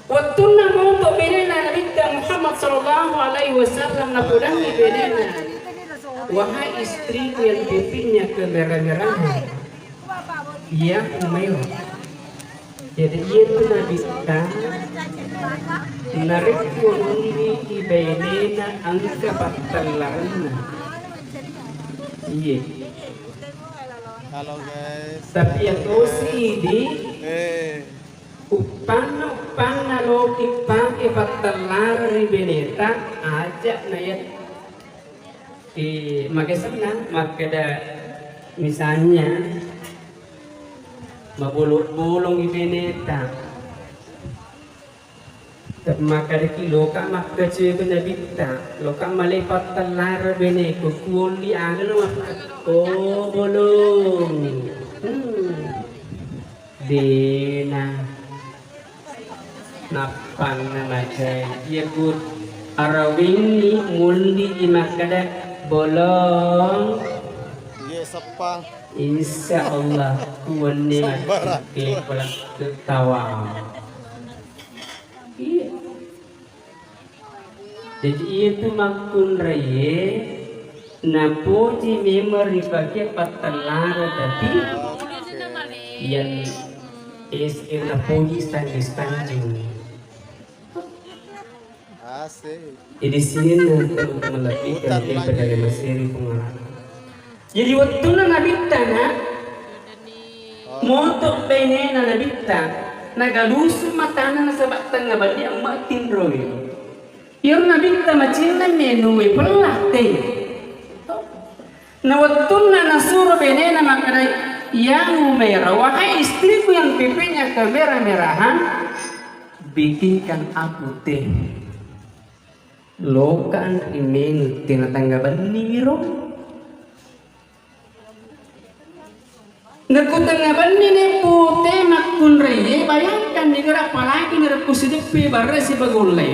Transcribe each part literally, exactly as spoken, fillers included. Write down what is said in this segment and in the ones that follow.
Wettunna moto benena Nabitta Muhammad sallallahu alaihi wasallam, napodangngi benena, "Wahai istriku yang pipinya kemerah-merahan, ya Umairah." Jadi, iyatu Nabitta narekko nonni i benena engka pattellarenna. Iye. Halo, guys. Tapi ya tosi di Eh. Uppanna-uppanna loki pake pattellareng ri beneta, aja na iya, eh, maga senna makkeda, misalnya mabolong-bolong i beneta. Te-, makkadaki loka makkecewai Nabitta, loka male pattellareng beneku, kuolli aga lo makkeda, oh, bolong. Hmm. Dena. Nappanna macai. Iya, Bud. Arawingngi mulli i makkeda bolong. Iya, seppa. Insya Allah, kuwenni Sembarang. Makkeda ketawa. Iya. Jadi, iyatu makkunraie napoji memang ripake pattellareng, tapi yang S R napoji stanju-stanju. Asik. Jadi, sini teman-teman lebih Hutan dari lagi. Pada masih pengalaman. Jadi, wettunna Nabitta na moto benena Nabitta, nagalusu matana nasaba tengnga benni amma tinroi. Iyaro Nabitta macinna menue pella te. Na wettunna nasuro benena makkeda, "Ya Umairah, wahai istriku yang pipinya kemerah-merahan, bikinkan aku teh." Loka anre menu tena tengnga benni wiro. Nakko tengnga benni neppu te makkunraie, bayangkan ni gera apalagi narekko sideppe barre sibagollai.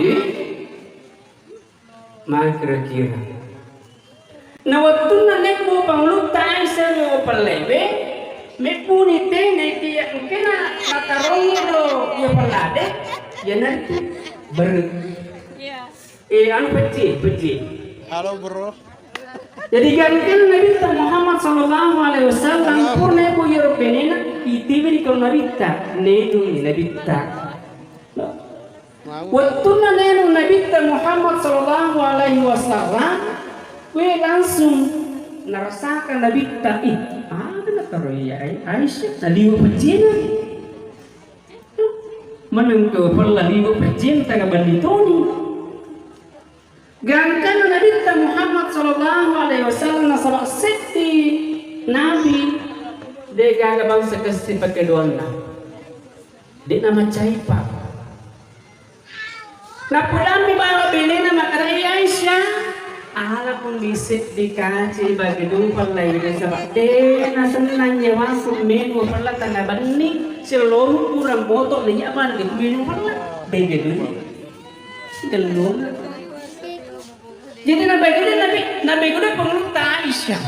Makkira-kira. Na wettunna neppu pangulutta Aisyah ri pellebe, meppuni te naiki ya engkena matarongi ro ya pellade, ya nanti bere. Iya. Eh, anu pecci, pecci. Halo, Bro. Jadi, gangkanna Nabitta Muhammad sallallahu alaihi wasallam, purna ebo iyaro benena, itiwi ri kau Nabitta, nenuni Nabitta. Mau. Wettunna nenu Nabitta Muhammad sallallahu alaihi wasallam, we langsung narasakan Nabitta, ih, ada na taro iya, Ai-, Aisyah, naliwa peccina. Menengka pella liwe pejjenta ka banni toni. Gangkanna Nabitta Muhammad sallallahu alaihi wasallam nasaba setti Nabi de gaga bangsa kessi pakedoanna. De namacaipa. Napodammi bawang benena makkeda, "Aisyah, ala pun diseddi kaci bage dua pella ini, sabab de nasennang nyawaku menu pella tengah benni, selolu kurang botok de nyaman gitu menu pella, bege dulu." Gelung. Jadi nabege dulu Nabi, nabege dulu pengulutta Aisyah.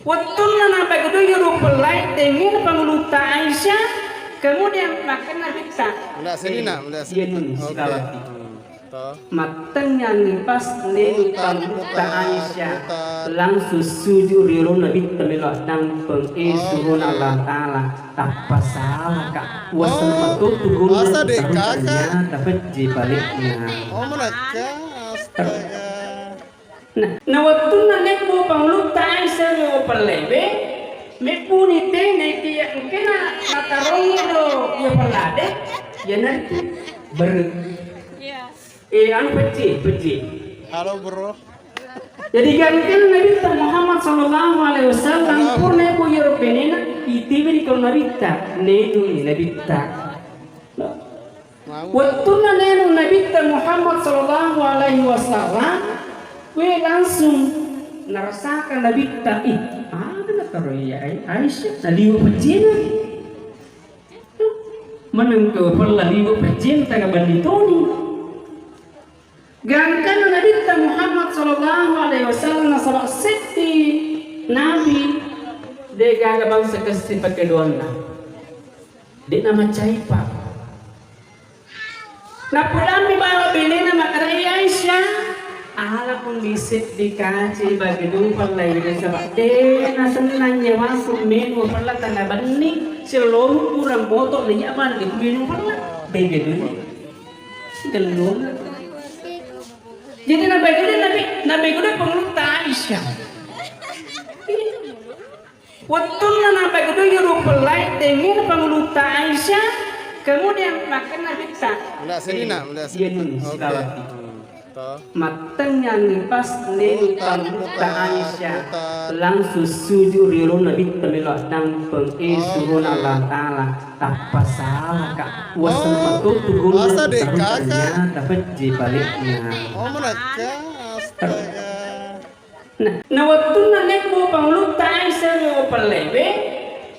Wettunna napakedo iyaro pellai, tengngena pangulutta Aisyah, kemudian makkenna Nabitta, mula sini, eh, nak, mula sini. Iya, Nun, oke. Silawati. Hmm. Toh. Mattengnganni pas nenu pangulutta Aisyah, langsung sujud ri olona Nabitta melo addampeng, eh, surona Allah Ta'ala, tappa salaka. Waseng matotu gurung, asa de tapi kakak. Ternyata pejje baliknya. Oh, menakka. Astaga. Nah, na wettunna lebbu pangulutta Aisyah ri pellebe, mebbuni te naiki ya engkena matarongi ro ya pellade, ya nanti bere. Iya. Eh, anu pecci, pecci. Halo, Bro. Jadi gangkanna Nabitta Muhammad sallallahu alaihi wasallam, purna ebo iyaro benena, itiwi ri kau Nabitta, nenuni Nabitta. Wettunna nenu Nabitta Muhammad sallallahu alaihi wasallam, we langsung narasakan Nabitta, ih, ada na taro iya Ai-, Aisyah, naliwe pejjena. Menengka pella liwe pejjenta ka banni toni. Gangkanna Nabitta Muhammad sallallahu alaihi wasallam nasaba setti Nabi de gaga bangsa kessi pakedoanna. De namacaipa. Nappudammi bawang benena makkeda, "Eh, Aisyah, ala pun diseddi kace bagi dua pella ini, saba de nasennang nyawaku menu pella tengah benni, selong kurang motor nanya bang di menu pella." Bege dulu. Gelung. Jadi nabi gede nabi nabi gede pengelutta Aisyah. Wettunna napakedo iyaro pellai, tengngena pangulutta Aisyah, kemudian makkeda Nabitta, Mula sedina, eh, mula sedina. Iyanun, oke. Silawati. Hmm. Toh. Mattengnganni pas nenu pangulutta Aisyah, langsung sujud ri yolo Nabitta melo addampeng, eh, surona Allah Ta'ala, tappa salaka. Waseng matotu guru, ternyata pejje balikna. Oh, menakka. Astaga. Nah, na wettunna lebbo pangulutta Aisyah ri pellewe,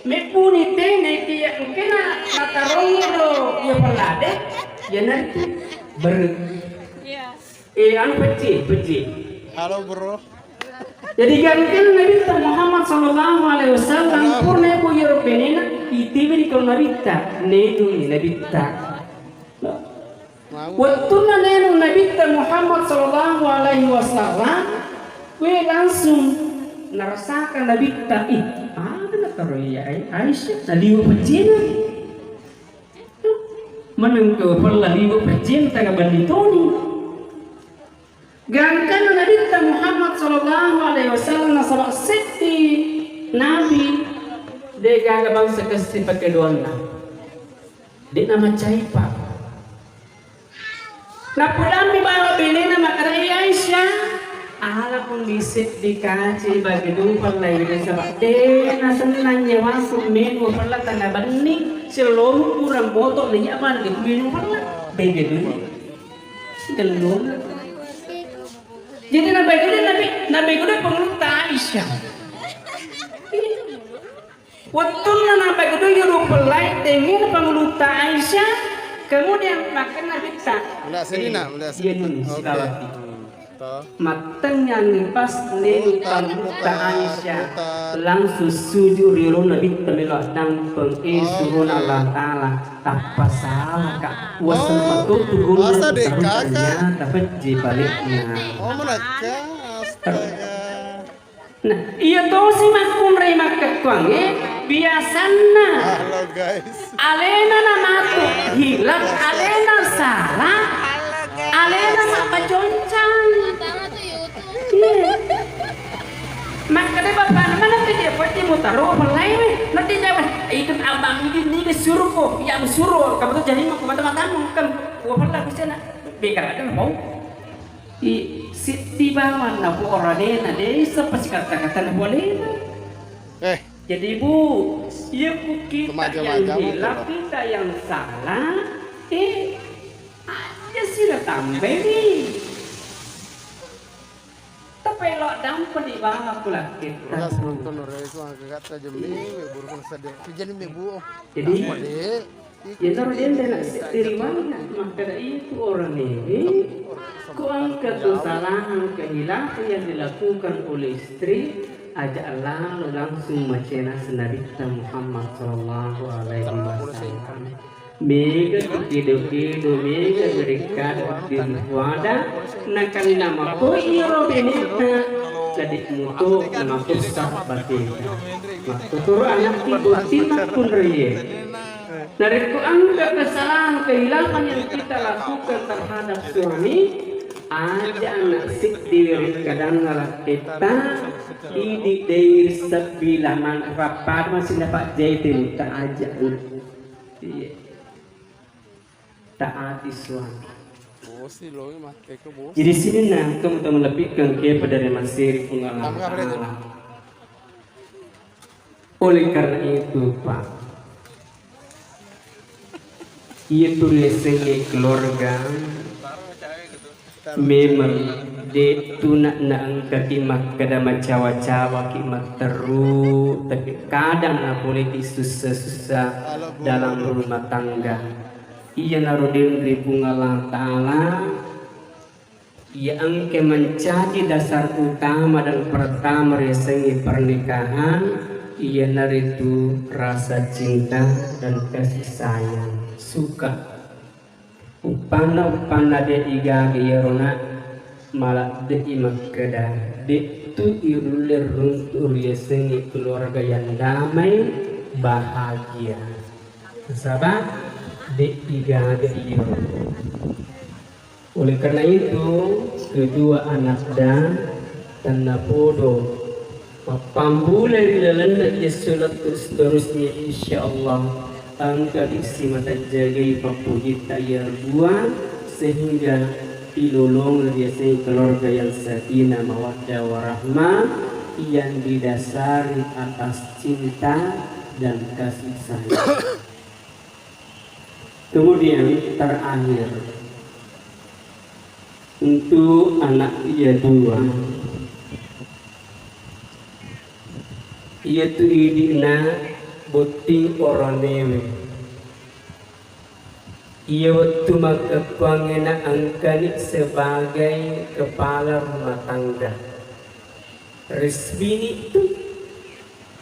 mebbuni te naikiya engkena natarongi ro iya pellade, iyanaritu bere. Iya. Eh, anu pecci, pecci. Halo, bro. Jadi gangkana Nabitta Muhammad sallallahu alaihi wasallam, purna ebo iyaro benena, itiwini kalau Nabitta, nedungi Nabitta. Wettunna nenu Nabitta Muhammad sallallahu alaihi wasallam, we langsung narasakan Nabitta, ih, aga nataro iya Ai-, Aisyah, naliwe pejjena. Menengke pella liwe pejjena taga bandi toni. Gangkanna Nabitta Muhammad sallallahu alaihi wasallam nasaba seddi Nabi degaga bangsa kessi pakedoanna. De'na macaipa. Nappudammi bawang benena makkeda, "Eh, Aisyah, ala pun diseddi kace bagi dua pella ini, saba de nasennang nyawaku menu pella tengah benni, selong kurang motor nanya bang di menu pella." Bege dulu. Gelung. Jadi nabi gede nabi nabi gede pangulutta Aisyah. Wettunna napakedo iyaro pellai, tengngena pangulutta Aisyah, kemudian makkeda Nabitta, mula sedina, eh, mula sedina. Iyanun, oke. Silawati. Hmm. Toh. Mattengnganni pas nenu pangulutta Aisyah, langsung sujud ri yolo Nabitta melo addampeng, eh, surona Allah Ta'ala, tappa salaka. Waseng matotu guru, ternyata pejje balikna. Oh, menakka. Astaga. Nah, iya tosi makkunrai makkekkuangnge, biasanna. Halo, guys. Alena na matu hilaf, alena salah, alena mappaconcang. Iya. Makkeda bapakna, mana ke dia pasti mutaro pellai we. Nanti jawab, ikut abang ini nih ke suruh kok, yang suruh. Kamu tuh jadi mau kemana-mana kan? Gua pernah ke sana. Beka ada mau. I, siddi bawang naporanena, de' isseng pasikatta-katta napoalena. Eh. Jadi, Bu, iya ku kita yang hilaf, kita yang salah, eh, aja sih natambai. Tapi lo dampeng di bawah aku lah kita. Ulas nonton orang itu angkat aja mending, burung sedih. Jadi, Iyanaro de' nala seddi riwayat makkeda itu orang ini, ku engka kesalahan, kehilafan yang dilakukan oleh istri, aja' lalo langsung macena Nabitta Muhammad sallallahu alaihi wasallam. Mega kedo-kedo, mega berekkada di wada, nakanna mako iyaro benetta, jadi muto namakussa bateta. Makkutoro anakki bottinna kunraie. Narekko engka kesalahan, kehilafan yang kita lakukan terhadap suami, aja' na seddi werekkadanna lakketta, idi' dei ri sebbi laman rappada masih dapat jaitin, tak aja'. Iya. Taati suami. Bosi lo mate ke bosi. Jadi sini nah, kamu tahu lebih ke pada masiri pengalaman. Oleh karena itu, Pak, iya tu riasengnge keluarga memang de' tu na-, naengkaki makkeda macawa-cawaki matteru, tapi kadang napoleki sussa-sussa dalam rumah tangga. Iyanaro denre Puang Allah Ta'ala, iya engka mancaji dasar utama dan pertama riasengnge pernikahan, iyanaritu rasa cinta dan kasih sayang, suka. Uppanna-uppanna de' igaga iyaro na, maladde'i makkeda, de'tu irulle runtu' riasengnge keluarga yang damai, bahagia. Nasaba de' igaga iyaro. Oleh karena itu, kedua anakda tennapodo mappambulai ri lalenna esso lettu seterusnya, insyaallah engkaki simata jagai pappujitta iyaro dua, sehingga ilolongeng riaseng keluarga yang sakinah mawaddah warahmah yang didasari atas cinta dan kasih sayang. Kemudian terakhir, untuk anak iya dua, iyatu idi'na botting oranewe. Iya wettu makkekkuangngena engkani sebagai kepala rumah tangga. Resmini tu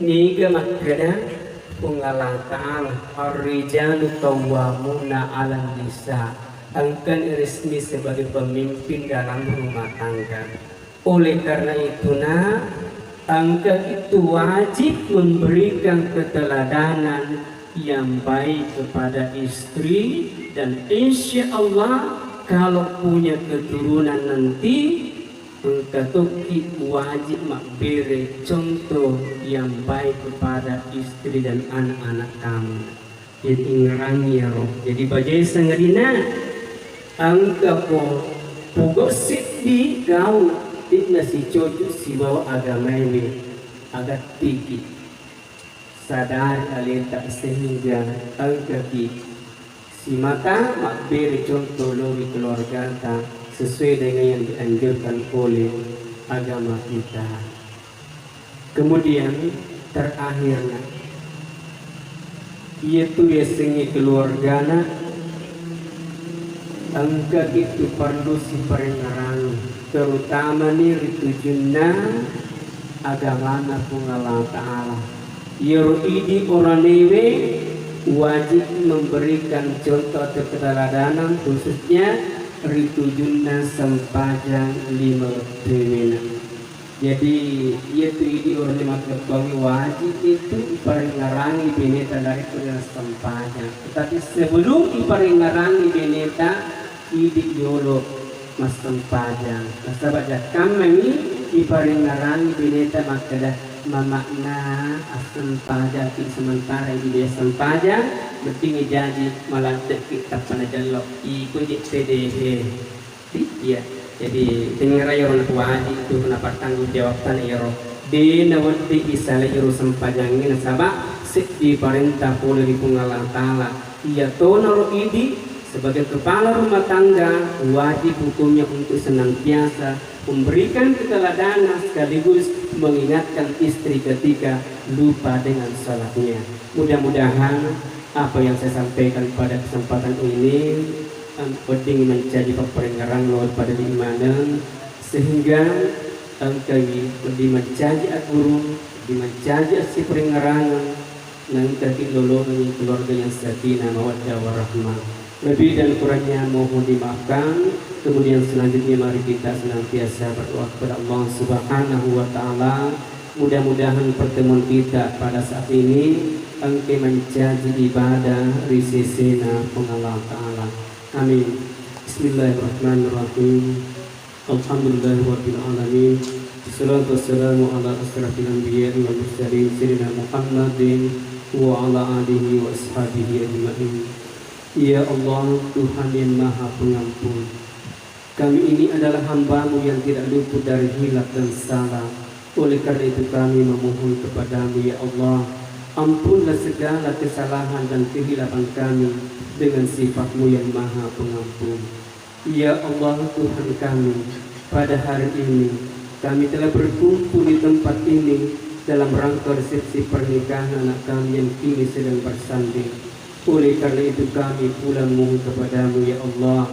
niga makkeda Puang Allah Ta'ala, "Ar-rijalu qawwamuna 'alan nisa." Engkani resmi sebagai pemimpin dalam rumah tangga. Oleh karena itu, nak, engka itu wajib memberikan keteladanan yang baik kepada istri, dan insya Allah kalau punya keturunan nanti, engka tokki wajib mabbere contoh yang baik kepada istri dan anak-anak kamu. Jadi ingerangi iyaro. Jadi bajai sangadinna engka ko pogau seddi gau de'na sicoco sibawa agamaewe, agattiki. Sadari aleta sehingga engkaki simata mabbere contoh lao ri keluargata sesuai dengan yang dianjurkan oleh agama kita. Kemudian terakhirna, iyatu yasengnge keluargana engkaki tu parellu siparengngerangi, terutamani ri tujunna agamana Puang Allah Ta'ala. Iyaro idi oranewe wajib memberikan contoh atau keteladanan, khususnya ri tujunna sempajang lima wettewena. Jadi, iyatu idi orane makkekkuangnge wajib itu iparengngerangi beneta narekko de' nassempajang. Tetapi sebelum iparengngerangi beneta, idi yolo massempajang. Nasaba jakkammani iparengngerangi beneta makkeda, "Mamakna assempajangki sementara idi de' sempajang, penting jaji maladde'ki tappa najello." Iko je pedehe. Iya, jadi tengngerai iyaro nakuwaji itu napattanggujawabkan iyaro. De' nawedding isalai iyaro sempajangnge nasaba seddi parenta pole ri Puang Allah Ta'ala. Iyatonaro idi sebagai kepala rumah tangga wajib hukumnya untuk senantiasa memberikan keteladanan sekaligus mengingatkan istri ketika lupa dengan salatnya. Mudah-mudahan apa yang saya sampaikan pada kesempatan ini, em, wedding mancaji papparengngerang lao pada di maneng, sehingga engkawi wedding mancaji agguru, wedding mancaji assiparengngerang, naengkaki lolongengngi keluarga yang sakinah, mawaddah, warahmah. Lebih dan kurangnya mohon dimaafkan. Kemudian selanjutnya mari kita senantiasa berdoa kepada Allah Subhanahu wa Ta'ala. Mudah-mudahan pertemuan kita pada saat ini engka mancaji ibadah ri sesena Puang Allah Ta'ala. Amin. Bismillahirrahmanirrahim. Alhamdulillahirabbil alamin. Wassalatu wassalamu ala asyrafil anbiya'i wal mursalin sayyidina Muhammadin wa ala alihi wa ashabihi ajma'in. Ya Allah, Tuhan yang Maha Pengampun. Kami ini adalah hamba-Mu yang tidak luput dari hilaf dan salah. Oleh karena itu kami memohon kepada-Mu, ya Allah, ampunlah segala kesalahan dan kehilafan kami dengan sifat-Mu yang Maha Pengampun. Ya Allah, Tuhan kami, pada hari ini kami telah berkumpul di tempat ini dalam rangka resepsi pernikahan anak kami yang kini sedang bersanding. Oleh karena itu kami pula memohon kepada-Mu, ya Allah,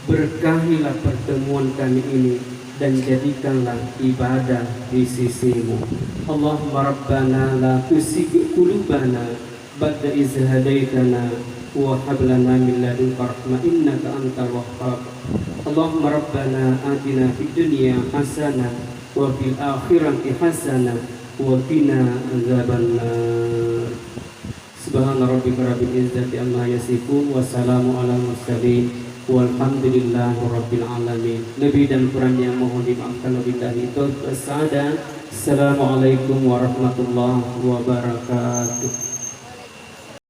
berkahilah pertemuan kami ini dan jadikanlah ibadah di sisi-Mu. Allahumma rabbana la tuzigh qulubana ba'da idh hadaytana وهب لنا من لدنك رحمة إنك أنت الوهاب. اللهم ربنا آتنا في الدنيا حسنة وفي الآخرة حسنة وقنا عذاب النار. سبحان ربك رب العزة عما يصفون وسلام على المرسلين والحمد لله رب العالمين. Lebih dan kurangnya mohon dimaafkan. وبالله التوفيق والسعادة. السلام عليكم ورحمة الله وبركاته.